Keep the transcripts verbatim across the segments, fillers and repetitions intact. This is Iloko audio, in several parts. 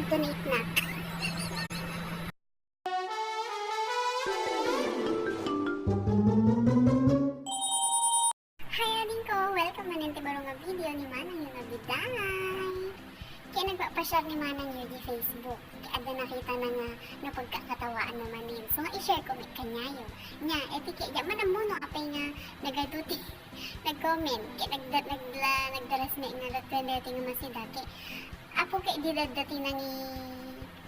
Donate na. Hi, adingko! Welcome manen ti baro nga video ni Manang Yu nga Biday. Ket nagpapashare ni Manang Yu di Facebook. Ket adda nakitana nga napagkakatawaan na manen. So, nga i-share ko met kaniayo. Nia, ket ket, diak man ammo no apay nga nagadu ti nag-comment. Ket nagda-, nagla-, nagdaras met nga datuen daytoy nga masida. Ket, apo ket di dadda ti nangi-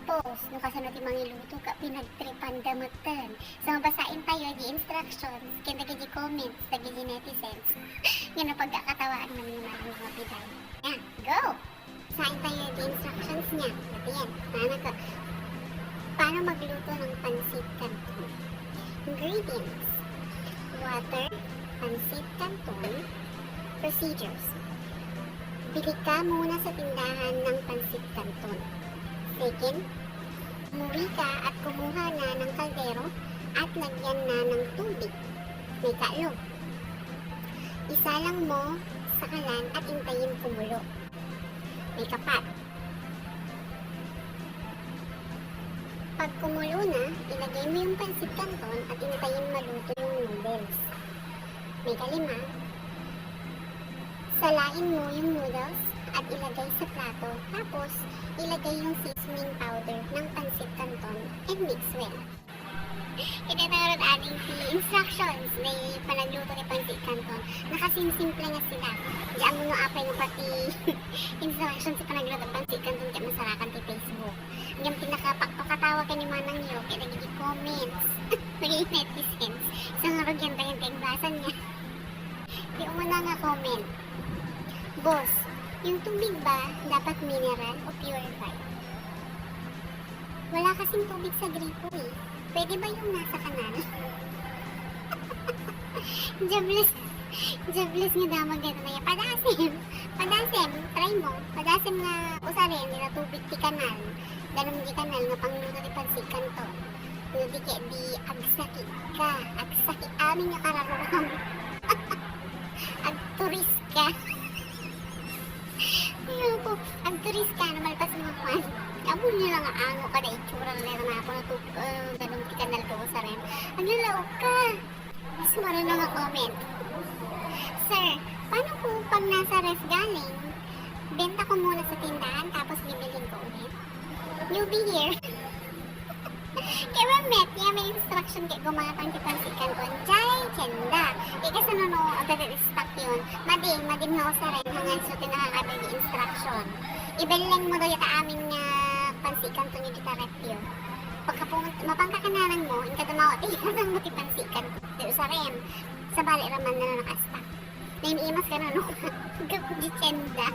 post no kasano ti mangiluto ket pinagtripanda metten. So, mabasaentayo di instructions ken dagiti comments dagiti netizens nga napagkakatawaan manen ni Manang Yu nga Biday. Nia, go! Basaentayo di instructions nia. Ket nia, nanaka. Paano magluto ng pansit canton? Ingredients: water, pansit canton. Procedures: bili ka muna sa tindahan ng pansit canton. Second, umuwi ka at kumuha na ng kaldero at lagyan na ng tubig. May kaldo. Isalang mo sa kalan at intayin kumulo. May kapat. Pag kumulo na, ilagay mo yung pansit canton at intayin maluto yung noodles. May kalima, salain mo yung noodles at ilagay sa plato. Tapos, ilagay yung seasoning powder ng pansit canton and mix well. Iti ngarud ading ti instructions ni panagluto ti pansit canton. Nakasimsimple nga sida. Diak ammo no apay nga pati instructions ti panagluto ti pansit canton ket masarakan ti Facebook. Ngem ti nakapakpakatawa ken ni Manang Yu ket dagiti comments. Dagiti netizens. Isu ngarud dayta ti agbasa nia. Ti umuna nga comment, "Boss, yung tubig ba dapat mineral o purified?" Wala kasing tubig sa gripo eh. Pwede ba yung nasa kanal? Jobless. Jobless nga damag dayta nia. Padasem. Padasem. Try mo. Padasem nga usaren dita tubig ti kanal. Danum ti kanal nga pangluto ti pansit canton. No di ket di agsakit ka. Agsakit amin nga kararuam. Agturis ka. Ayoko. Agturis ka, no, malpas mo kuan. Amo na lang nga ango ka da itsura na napo na to, ah, danum ti kanal ko sa rem. Aglalaok ka. Mas marunong nga comment. Sir, paano po pag nasa ref galing? Benta ko muna sa tindahan tapos bibilhin ko ulit? Newbie here. Kaya met, nga may instruction kay gumatang ti pansit canton. Jay, tienda. Kaya kasano no, agad stock yun. Madi, madi mo sa rin, hanggang sa tinakakabay di instruction. Ibeleng mo daw yata amin nga pansit canton yung dita ref yun. Pagka pumunta, mapangka ka nanang mo, inka dumawa, tiyasan mo ti pansit canton. Di usarem, sa bali raman na nakastak. Naimimas ka na, no? Gapu di tienda.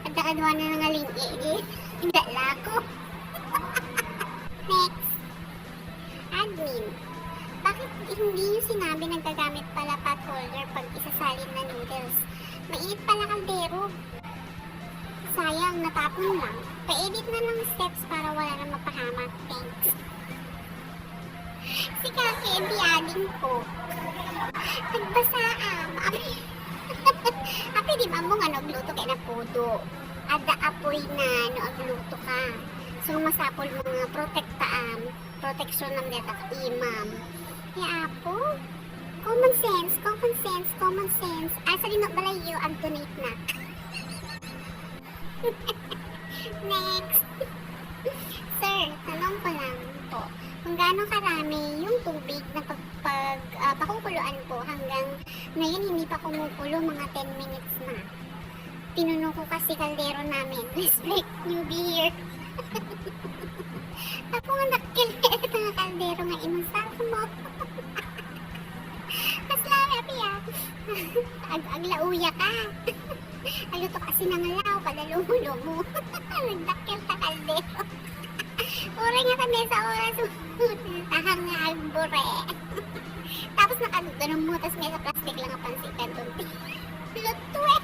At nakaduha na nga ling-i, di. Hindi lako. Next. Admin, bakit hindi niyo sinabi nagkagamit pala pot holder pag isasalin na noodles? Mainit pala kaldero. Sayang, natapon lang. Pa-edit na lang steps para wala na mapahamak. Thanks. Si Kaki, di ading ko. Nagbasa, ah. Api, api di mammo nga no agluto kay napudo. Adda apoy na no agluto ka. So, masapul mo nga protekta, um, proteksyon ng data ka, imam. Ya, apo. Common sense, common sense, common sense. Asa di magbalayo, ag-donate na. Next. Sir, tanong ko lang po, kung gaano karami yung tubig na pag, pag, ah, pakukuluan po hanggang ngayon hindi pa kumukulo, mga ten minutes na. Pinuno ko kasi kaldero namin. Respect, newbie here. Ako nga nakil ito nga kaldero nga inusar mo. Mas lami, api, ah. Ag-, aglauya ka. Agluto ka sinanglaw, kada lumo-lumo. Nagdakkel ta kaldero. Uray nga kami sa oras mo. Tahang nga agbure. Tapos nakadudunong mo, tapos may sa plastic lang ang pansit canton. Lutwe.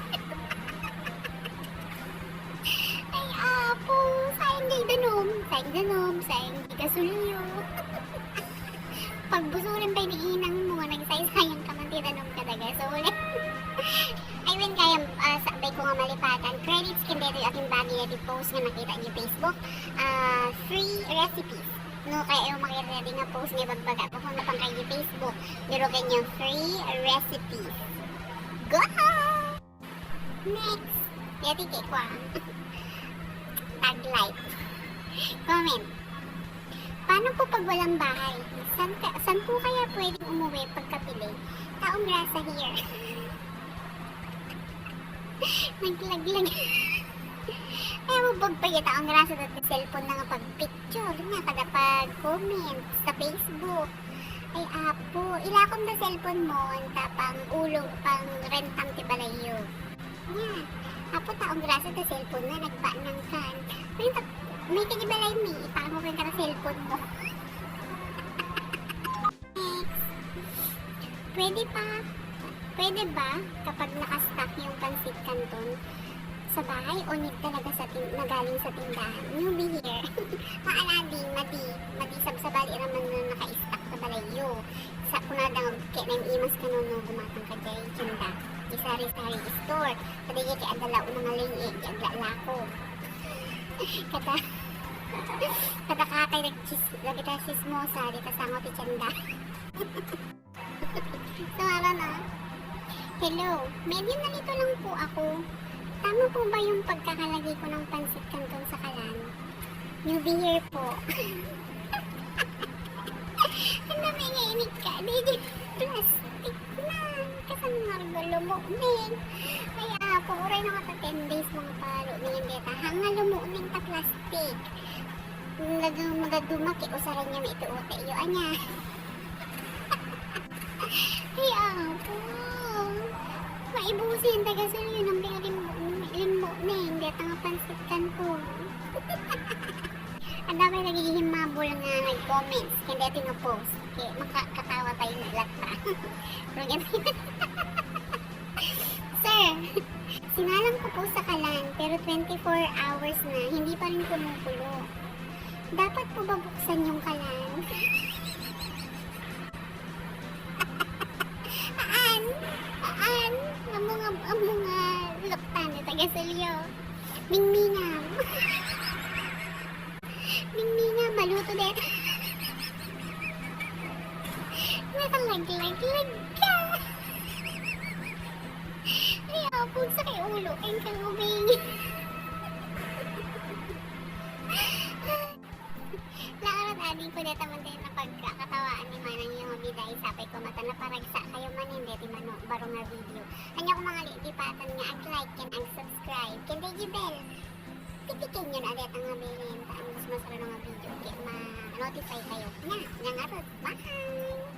Ay, apo, sayang di danum. Sayang danum, sayang di kasulyo. Pagbusurin pa ni inang mo, nagsaysayang ka man ti danum ka daga. So, ulit. Ay, wen, kaya, ah, sabay ko nga malipatan. Credits ken daytoy aking bagi Deti post nga nakita idiay Facebook, ah, free recipes. No, kayatyo makita deti nga post nga ibagbaga ko, no, pangkay idiay Facebook, diyo ken free recipes. Go! Next! Deti kay kuan. Taglight. Comment. Paano po pag walang bahay? San ka, san po kaya pwedeng umuwi pagkapili? Taong grasa here. Naglaglag. Ay, mabag pa yung taong grasa dati cellphone na nga pagpicture nga kada pag-comment sa Facebook. Ay, apo, ilakom na cellphone mo, anta pang ulo, pang rentang ti balayyo. Nya, apo, taong grasa ta cellphone na, nagbanang kan. May, may kanibalay mi, ipango kan kada cellphone mo. Next. Pwede pa, pwede ba kapag nakastock yung pansit canton sa bahay o need talaga sa tin-, na galing sa tindahan? Newbie here. Maalading, madi, madi sabsabali raman na naka-stock sa balayyo. Sa kunada nga kaya na yung imas ka no, no, gumatang ka dyan, tienda. Di sari-sari store. Kada iya kaya adala unang aling, eh, di aglalako. Kada, kada katay nagchis-, nagkasismosa, di ta sango ti tienda. So, ara na. Hello, medyo nalito lang po ako. Tama po ba yung pagkakalagay ko ng pansit canton sa kalan? Newbie here po. Ang dami nga inik ka. Di, di, plastic na. Kasan nga rin lumuning. Ay, apo, uray na nga ta ten days mga palo. Ngayon, deta, hanga lumuning ta plastic. Nag-, magaduma, kiusaran niya may iti-uti. Iyo, anya. Ay, apo. Maibusin, taga Sulyo, nang pingalimbo, limbo na yun. Deta nga pansit canton. Ang dami nagiging mabul nga nag-comments. Hindi ito nga post. Okay, makakatawa tayo ng lahat pa. Pero ganun. Sir, sinalang ko po sa kalan, pero twenty-four hours na, hindi pa rin kumukulo. Dapat po ba buksan yung kalan? Aan? Aan? Amo nga, amo nga luktan ni taga Sulyo. Mingmingam. Mingmingam, maluto deta. Nakalaglag-lag ka. Ay, apog sa kay ulo, kay kangubing. Laanat ading ko deta man tayo na pagkakatawaan ni Manang yung biday, sapay ko mata na paragsa kayo man, hindi ti mano, baro nga video. Anya ko mga lipatan nga ag-like, ken ag-subscribe, ken digi bell. Titikin yun, adet ang nga bilin, taan mas masarap nga video, kaya ma-notify kayo. Nya, nya nga to. Bye!